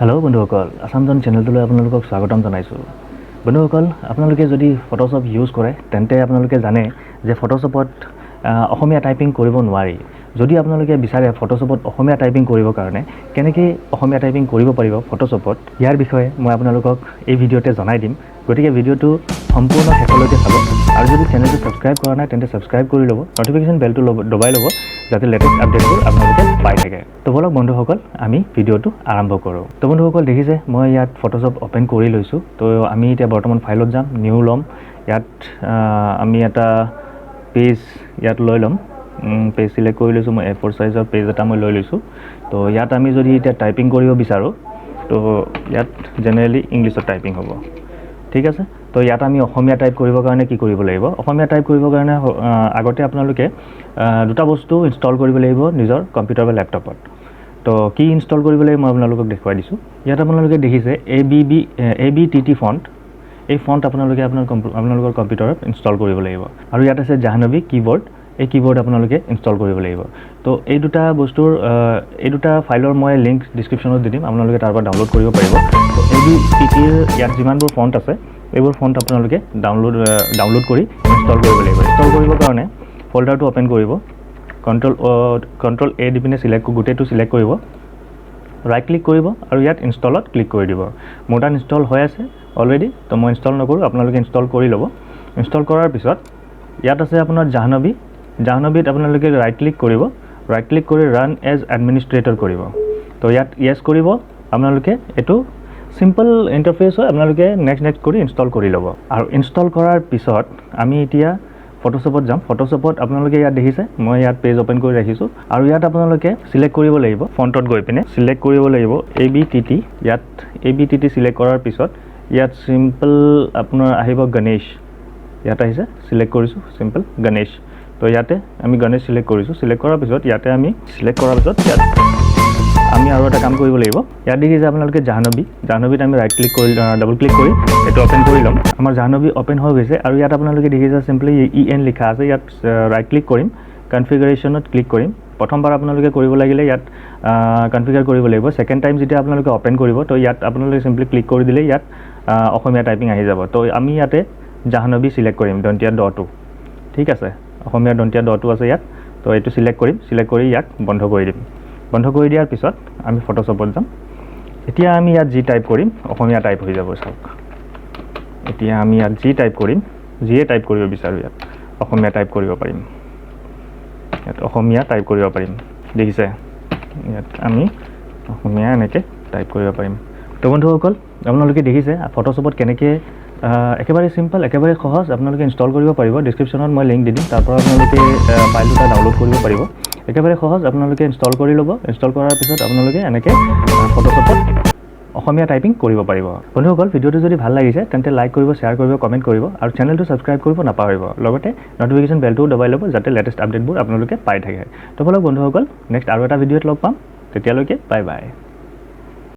Hello' বন্ধুসকল, আছাম জন চেনেলটোলৈ আপোনালোকক স্বাগতম জনাইছোঁ। বন্ধুসকল, আপোনালোকে যদি ফটোশ্বপ ইউজ কৰে, তেন্তে আপোনালোকে জানে যে ফটোশ্বপত অসমীয়া টাইপিং কৰিব নোৱাৰি। যদি আপোনালোকে বিচাৰে ফটোশ্বপত অসমীয়া টাইপিং কৰিবৰ কাৰণে, কেনেকৈ অসমীয়া টাইপিং কৰিব পাৰিব ফটোশ্বপত, ইয়াৰ বিষয়ে মই আপোনালোকক এই ভিডিঅ'তে জনাই দিম। গতিকে ভিডিঅ'টো সম্পূৰ্ণ শেষলৈকে চাব আৰু যদি চেনেলটো ছাবস্ক্ৰাইব কৰা নাই, তেন্তে ছাবস্ক্ৰাইব কৰি ল'ব, নটিফিকেশ্যন বেলটো ল'ব দবাই ল'ব, যাতে লেটেষ্ট আপডেটবোৰ আপোনালোকে পাই থাকে। তো ব'লক বন্ধুসকল, আমি ভিডিঅ'টো আৰম্ভ কৰোঁ। তো বন্ধুসকল, দেখিছে মই ইয়াত ফটোশ্বপ অ'পেন কৰি লৈছোঁ। তো আমি এতিয়া বৰ্তমান ফাইলত যাম, নিউ ল'ম। ইয়াত আমি এটা পেজ ইয়াত লৈ ল'ম। পেজ চিলেক্ট কৰি লৈছোঁ মই, এ ফ'ৰ চাইজৰ পেজ এটা মই লৈ লৈছোঁ। তো ইয়াত আমি যদি এতিয়া টাইপিং কৰিব বিচাৰোঁ, তো ইয়াত জেনেৰেলি ইংলিছত টাইপিং হ'ব, ঠিক আছে। তো ইয়াত আমি অসমীয়া টাইপ কৰিবৰ কাৰণে কি কৰিব লাগিব? অসমীয়া টাইপ কৰিবৰ কাৰণে আগতে আপোনালোকে দুটা বস্তু ইনষ্টল কৰিব লাগিব নিজৰ কম্পিউটাৰ বা লেপটপত। তো কি ইনষ্টল কৰিব লাগিব, মই আপোনালোকক দেখুৱাই দিছোঁ। ইয়াত আপোনালোকে দেখিছে ABBABTT font. এই ফণ্ট আপোনালোকে আপোনালোকৰ কম্পিউটাৰত ইনষ্টল কৰিব লাগিব। আৰু ইয়াত আছে জাহ্নৱী কীবৰ্ড। এই কীবৰ্ড আপোনালোকে ইনষ্টল কৰিব লাগিব। তো এই দুটা বস্তুৰ এই দুটা ফাইলৰ মই লিংক ডিছক্ৰিপশ্যনত দি দিম, আপোনালোকে তাৰ পৰা ডাউনলোড কৰিব পাৰিব। তো এ বি টি টিৰ ইয়াত যিমানবোৰ ফণ্ট আছে, এইবোৰ ফণ্ট আপোনালোকে ডাউনলোড ডাউনলোড কৰি ইনষ্টল কৰিব লাগিব। ইনষ্টল কৰিবৰ কাৰণে ফ'ল্ডাৰটো অ'পেন কৰিব, কণ্ট্ৰল কণ্ট্ৰল এ দি পিনে চিলেক্ট, গোটেইটো চিলেক্ট কৰিব, ৰাইট ক্লিক কৰিব আৰু ইয়াত ইনষ্টলত ক্লিক কৰি দিব। মোৰ তাত ইনষ্টল হৈ আছে অলৰেডি, তো মই ইনষ্টল নকৰোঁ, আপোনালোকে ইনষ্টল কৰি ল'ব। ইনষ্টল কৰাৰ পিছত ইয়াত আছে আপোনাৰ জাহ্নৱী। জাহ্নৱীত আপোনালোকে ৰাইট ক্লিক কৰিব, ৰাইট ক্লিক কৰি ৰান এজ এডমিনিষ্ট্ৰেটৰ কৰিব। তো ইয়াত য়েছ কৰিব আপোনালোকে। এইটো চিম্পল ইণ্টাৰফেচ হয়, আপোনালোকে নেক্সট নেক্সট কৰি ইনষ্টল কৰি ল'ব। আৰু ইনষ্টল কৰাৰ পিছত আমি এতিয়া ফটোশ্বপত যাম। ফটোশ্বপত আপোনালোকে ইয়াত দেখিছে, মই ইয়াত পেজ অ'পেন কৰি ৰাখিছোঁ আৰু ইয়াত আপোনালোকে চিলেক্ট কৰিব লাগিব, ফণ্টত গৈ পিনে চিলেক্ট কৰিব লাগিব এ বি টি টি। ইয়াত A B T T select কৰাৰ পিছত ইয়াত চিম্পল আপোনাৰ আহিব গণেশ। ইয়াত আহিছে, চিলেক্ট কৰিছোঁ চিম্পল গণেশ। তো ইয়াতে আমি গণেশ চিলেক্ট কৰিছোঁ। চিলেক্ট কৰাৰ পিছত ইয়াতে আমি চিলেক্ট কৰাৰ পিছত ইয়াত আমি আৰু এটা কাম কৰিব লাগিব। ইয়াত দেখিছে আপোনালোকে জাহ্নৱী। জাহ্নৱীত আমি ৰাইট ক্লিক কৰি, ডাবল ক্লিক কৰি এইটো অ'পেন কৰি ল'ম। আমাৰ জাহ্নৱী অ'পেন হৈ গৈছে আৰু ইয়াত আপোনালোকে দেখিছে চিম্পলি ই এন লিখা আছে। ইয়াত ৰাইট ক্লিক কৰিম, কনফিগাৰেশ্যনত ক্লিক কৰিম। প্ৰথমবাৰ আপোনালোকে কৰিব লাগিলে ইয়াত কনফিগাৰ কৰিব লাগিব। ছেকেণ্ড টাইম যেতিয়া আপোনালোকে অ'পেন কৰিব, তো ইয়াত আপোনালোকে চিম্পলি ক্লিক কৰি দিলে ইয়াত অসমীয়া টাইপিং আহি যাব। তো আমি ইয়াতে জাহ্নৱী চিলেক্ট কৰিম, দন্তীয়া দটো, ঠিক আছে। অসমীয়া দন্তীয়া দটো আছে ইয়াত, তো এইটো চিলেক্ট কৰিম। চিলেক্ট কৰি ইয়াক বন্ধ কৰি দিম। বন্ধ কৰি দিয়াৰ পিছত আমি ফটোশ্বপত যাম। এতিয়া আমি ইয়াত যি টাইপ কৰিম, অসমীয়া টাইপ হৈ যাব। চাওক, এতিয়া আমি ইয়াত যি টাইপ কৰিম, যিয়ে টাইপ কৰিব বিচাৰোঁ, ইয়াত অসমীয়া টাইপ কৰিব পাৰিম। ইয়াত অসমীয়া টাইপ কৰিব পাৰিম, দেখিছে? ইয়াত আমি অসমীয়া এনেকৈ টাইপ কৰিব পাৰিম। তো বন্ধুসকল, আপোনালোকে দেখিছে ফটোশ্বপত কেনেকৈ একেবাৰে চিম্পল, একেবাৰে সহজ আপোনালোকে ইনষ্টল কৰিব পাৰিব। ডিছক্ৰিপশ্যনত মই লিংক দি দিম, তাৰ পৰা আপোনালোকে ফাইল দুটা ডাউনলোড কৰিব পাৰিব। একেবাৰে সহজ, আপোনালোকে ইনষ্টল কৰি ল'ব। ইনষ্টল কৰাৰ পিছত আপোনালোকে এনেকৈ ফটোশ্বপত অসমীয়া টাইপিং কৰিব পাৰিব। বন্ধুসকল, ভিডিঅ'টো যদি ভাল লাগিছে, তেন্তে লাইক কৰিব, শ্বেয়াৰ কৰিব, কমেণ্ট কৰিব আৰু চেনেলটো ছাবস্ক্ৰাইব কৰিব নাপাহৰিব। লগতে নটিফিকেশ্যন বেলটোও দবাই ল'ব, যাতে লেটেষ্ট আপডেটবোৰ আপোনালোকে পাই থাকে। তো ব'লক বন্ধুসকল, নেক্সট আৰু এটা ভিডিঅ'ত লগ পাম। তেতিয়ালৈকে বাই বাই।